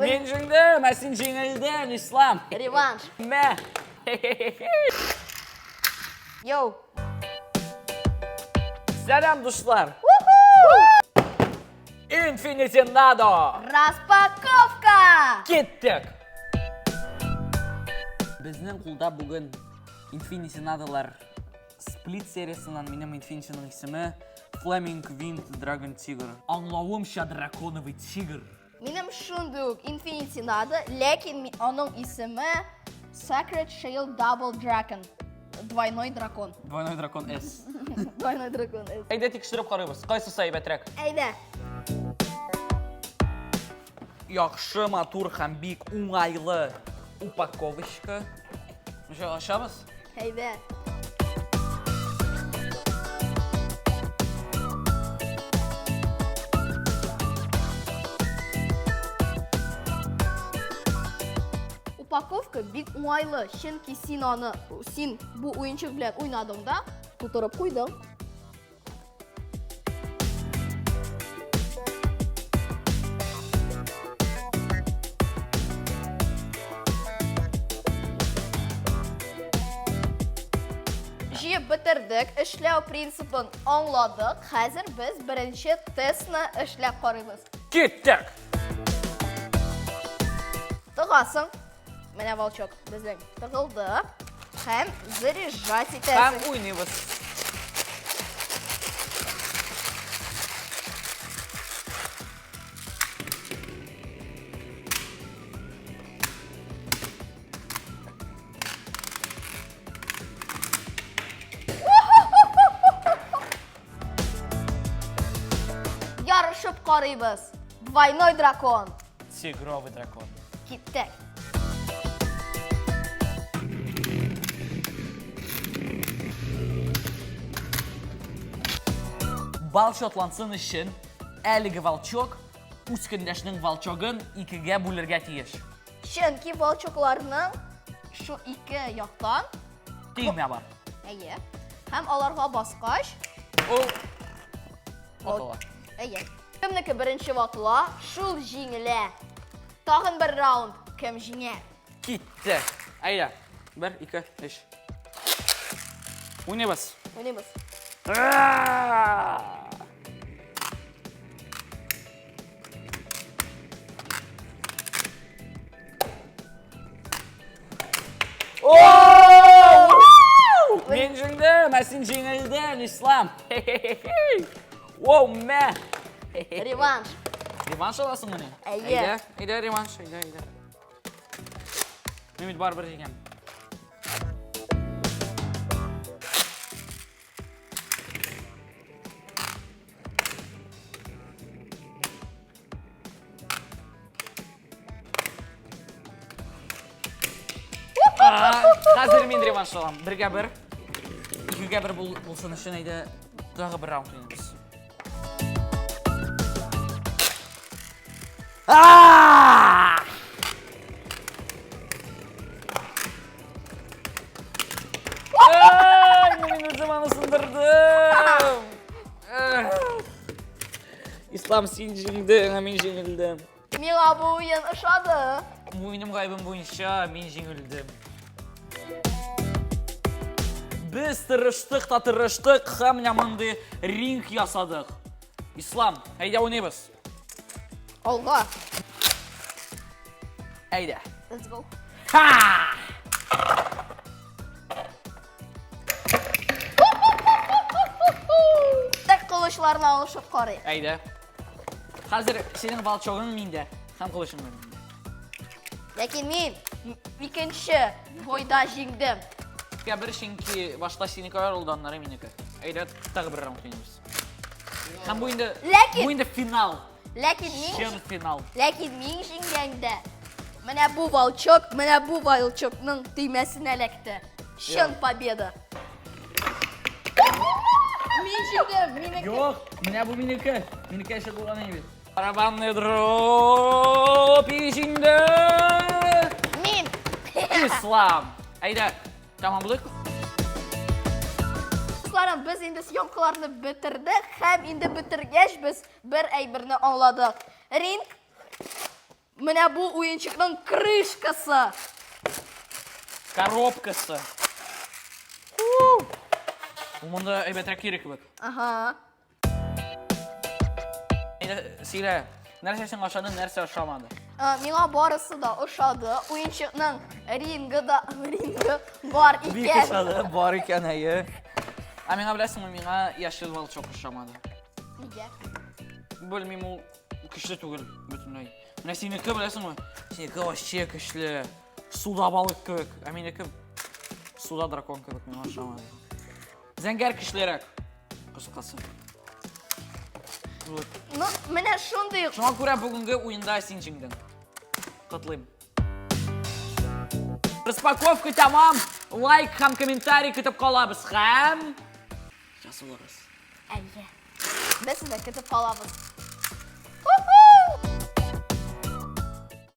Мин җиңдем, ә син җиңелдең, Ислам. Реванш. Мә. Йоу. Сәлам, дуслар. Infinity Nado. Распаковка! Киттек. Безнең кулда бүген Infinity Nado'лар Сплит сериясеннән минем Infinity-ның исеме Flaming Wind Dragon Tiger. Аңлавымча, драконовый тигр. Минем шундый ук Infinity Nado, ләкин аның исеме Sacred Shield Double Dragon. Двойной дракон. Двойной дракон S. Двойной дракон S. Әйдә тикшереп карыйбыз. Кайсысы әйбәтрәк? Әйдә. Яхшы, матур һәм бик уңайлы упаковочка. Ничә ачабыз? Әйдә. Упаковка бик уңайлы, чөнки син аны, син бу уенчык белән уйнадың да, тутырып куйдың. Җыеп бетердек, эшләү принципын аңладык. Хәзер без беренче тестны эшләп карыйбыз. Киттек! Тыгасың. Менә волчок безнең тыгылды. Һәм заряжать итәсең. Һәм уйныйбыз. Ярышып карыйбыз. Двойной дракон. Тигровый дракон. Киттек. Бал шотлансын өчен әлеге волчок үз көндәшнең волчогын икегә бүлергә тиеш. Чөнки волчокларның шу ике яктан Төймә бар. Әйе. Һәм аларга баскач, ул ватыла. Әйе. Кемнеке беренче ватыла, шул җиңелә. Тагын бер раунд. Кем җиңә? Китте. Әйдә. Бер, ике, өч. Уйныйбыз. Уйныйбыз. Мин җиңдем, ә син җиңелдең, Ислам. Воу, мә. Реванш. Реванш аласыңмыни? Әйе. Әйдә, әйдә реванш, әйдә, әйдә. Мин бит барыбер җиңәм. Хәзер мин реванш алам. Бергә бер. Икегә бер булсын өчен әйдә тагы бер раунд уйныйбыз. Ай, мин үзем аны сындырдым. Ислам, син җиңдең, ә мин җиңелдем. Миңа бу уен ошады. Бу минем гаебем буенча мин җиңелдем. Без тырыштык та тырыштык һәм менә мондый ринг ясадык. Ислам, әйдә уйныйбыз. Алга. Әйдә. Let's go. Ха! Так кылычларны алышып карыйк. Әйдә. Хәзер синең волчогың миндә һәм кылычың да миндә. Ләкин мин икенче бойда җиңдем. Икегә бер, чөнки башта синеке аерылды, аннары минеке. Әйдә, тагы бер раунд уйныйбыз. Һәм бу инде Ләкин бу инде финал. Ләкин мин Чын финал. Ләкин мин җиңгәндә менә бу волчок, менә бу волчокның төймәсенә эләкте. Чын победа. Мин җиңдем, минеке. Юк, менә бу минеке. Минеке әче булган инде. Барабанный дробь җиңде. Мин. Ислам. Әйдә, тәмамлыйк. Дусларым, без инде съемкаларны бетердек һәм инде бетергәч без Бер әйберне аңладык. Ринг. Менә бу уенчыкның крышкасы. Коробкасы. Ул монда әйбәтрәк йөри кебек. Ага. Әйдә, сөйлә. Нәрсә сиңа ошады, нәрсә ошамады? Э, миңа барысы да ошады. Уенчыкның рингы да рингы бар Бик икән. ошады, бар икән, әйе. Ә миңа беләсеңме, миңа яшел волчок ошамады. Нигә? Белмим, ул көчле түгел бөтенләй. Менә синеке беләсеңме? Синеке вообще көчле. Суда балык кебек. Ә минеке суда дракон кебек миңа ошамады. Зәңгәр көчлерәк. Кыскасы. Вот. Ну, менә шундый Шуңа күрә бүгенге уенда син җиңдең. Котлыйм. Распаковка тәмам. Лайк һәм комментарий көтеп калабыз һәм язылыгыз. Әйе. Без сезне көтеп калабыз.